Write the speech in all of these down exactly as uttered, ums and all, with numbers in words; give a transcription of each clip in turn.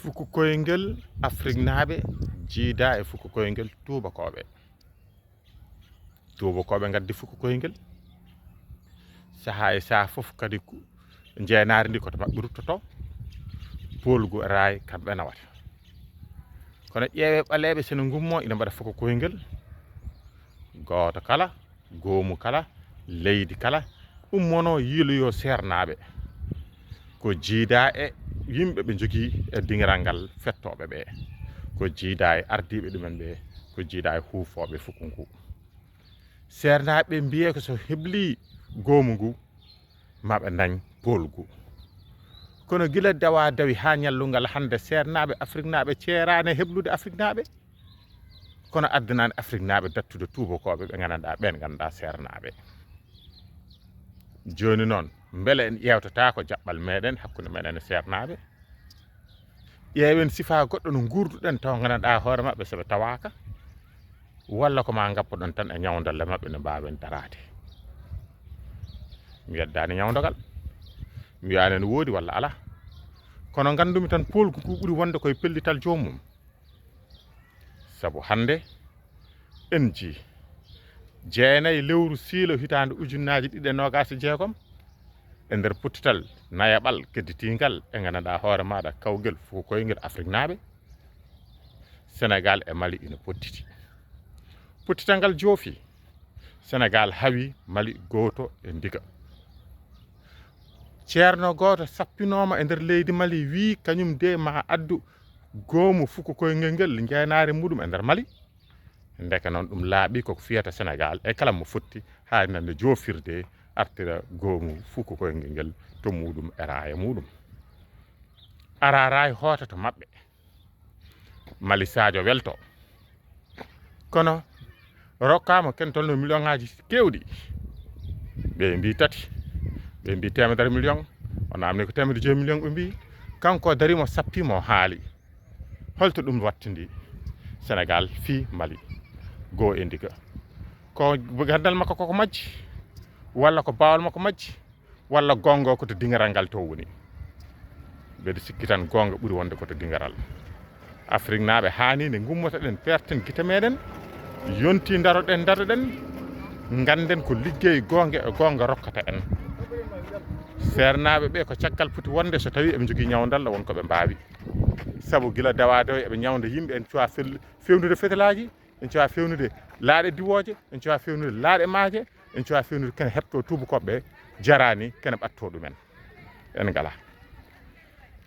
Fuku koyngel Afriknaaɓe jiida e fuku koyngel tuubakooɓe. Tuubakooɓe ngaddi fuku koyngel. Sahaa e sahaa fof kadi ku-, njeenaari ndi ko to maɓɓe ruttoto. Poolgu e raay kamɓe nawata. Kono ƴeewe ɓaleeɓe sene ngummo ina mbaɗa fuku koyngel. Gooto kala, goomu kala, leydi kala, ummono yiiloyo seernaaɓe. Ko jiida e yimɓe ɓe njogii e diŋiral ngal fettooɓe ɓe. Ko jiida e ardiiɓe ɗumen ɓe, ko jiida e huufooɓe fuku ngu. Seernaaɓe mbiye ko so hebli goomu ngu, maɓe ndañ poolgu. Kono gila dawa dawi haa ñallungal hannde, seernaaɓe Afriknaaɓe ceeraani heblude Afriknaaɓe. Kono addanaani Afriknaaɓe dattude tuubakooɓe ɓe nganndanɗaa, ɓeen nganndanɗaa seernaaɓe. Jooni noon, mbele en ƴeewtataako jaɓɓal meeɗen hakkunde meeɗen e seernaaɓe? Ƴeewen sifaa goɗɗo no nguurduɗen taw nganndanɗaa hoore maɓɓe so ɓe tawaaka, walla ko ma ngappoɗon tan e ñawdalle maɓɓe no mbaawen daraade. Mi yeddaani ñawdogal, mi wiyaani no woodi walla alaa. Kono nganndumi tan poolgu ngu ɓuri wonde koye pellital joomum. Sabu hannde en njii jeenayi lewru siilo hitaande ujunnaaji ɗiɗi e noogaas e jeegom, e nder pottital nayaɓal kedditiingal e nganndanɗaa hoore maaɗa kawgel fuku koyngel Afriknaaɓe, Senegaal e Mali ina pottiti. Pottital ngal joofi, Senegaal hawi Mali gooto e ndiga. Ceerno gooto sappinooma e nder leydi Mali, wii kañum de ma addu goomu fuku koyngel ngel njeenaari muɗum e nder Mali. Ndeke noon ɗum laaɓi koko fiyata Senegaal e kala mo fotti haa nande joofirde artira goomu fuku koyngel ngel to muɗum e raaya muɗum. Ara raay hoota to maɓɓe. Mali Sadio welto. Kono rokkaama ken tolno million ŋaaji keewɗi. Ɓe mbi tati, ɓe mbi temedere million, o namni ko temedere joyi million ɓe mbi. Kanko darimo sappimo haali. Holto ɗum wattindi Senegaal fii Mali? Goo e ndiga. Ko ganndal makko koko majji, walla ko baawal makko majji, walla goonga ko to diŋaral ngal to woni? Mbeɗa sikki tan goonga ɓuri wonde ko to diŋaral. Afriknaaɓe haani nde ngummotoɗen, perten gite meɗen, yonti daroɗen, daroɗen, ngannden ko liggey goonga e goonga rokkata en. Seernaaɓe ɓe ko caggal poti wonde so tawi eɓe njogii ñawdalla won ko ɓe mbaawi. Sabu gila dawa dawa eɓe ñawnda yimɓe, en cuwa fel-, fewnude fetelaaji, en cuwa fewnude laaɗe diwooje, en cuwa fewnude laaɗe maaje, en cuwa fewnude kene heɓto tuubakooɓe ɓe jaraani kene ɓatto ɗumen. En ngala.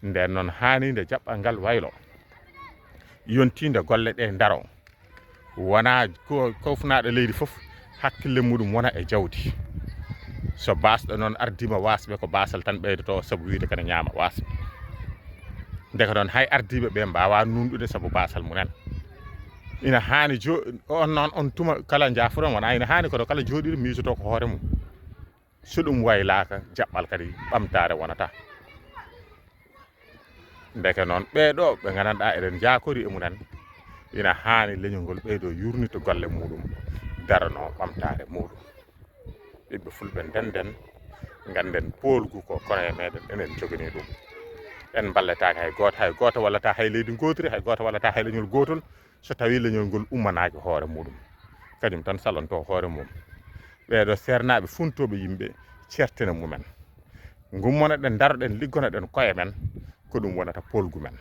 Nden noon haani nde jaɓɓal ngal waylo. Yontiinde golle ɗe ndaro. Wona ko kofnaaɗo leydi fof hakkille muɗum wona e jawdi. So baasɗo noon ardiima waasɓe ko baasal tan ɓeydoto sabu wiide kana ñaama waasɓe. Ndeke noon hay ardiiɓe ɓe mbaawa nunɗude sabu baasal mumen. Ina haani jo-, on noon on tuma kala njaafoɗon wona ina haani kono kala jooɗiiɗo miijoto ko hoore mum. So ɗum waylaaka jaɓɓal kadi ɓamtaare wonata. Ndeke noon ɓee ɗo ɓe nganndanɗaa eɗen njaakori e mumen ina haani leñol ngol ɓeydo yurnito golle muɗum, darano ɓamtaare muɗum. Ɓiɓɓe fulɓe ndenden ngannden poolgu ko kono e meɗen enen joganii ɗum. En mballetaaka hay gooto, hay gooto wallata hay leydi ngootiri, hay gooto wallata hay leñol gootol so tawi leñol ngol ummanaaki hoore muɗum. Kañum tan salonto hoore mum. Ɓee ɗo seernaaɓe funtooɓe yimɓe certene mumen. Ngummonoɗen, daroɗen, liggonoɗen koye men, ko ɗum wonata poolgu men.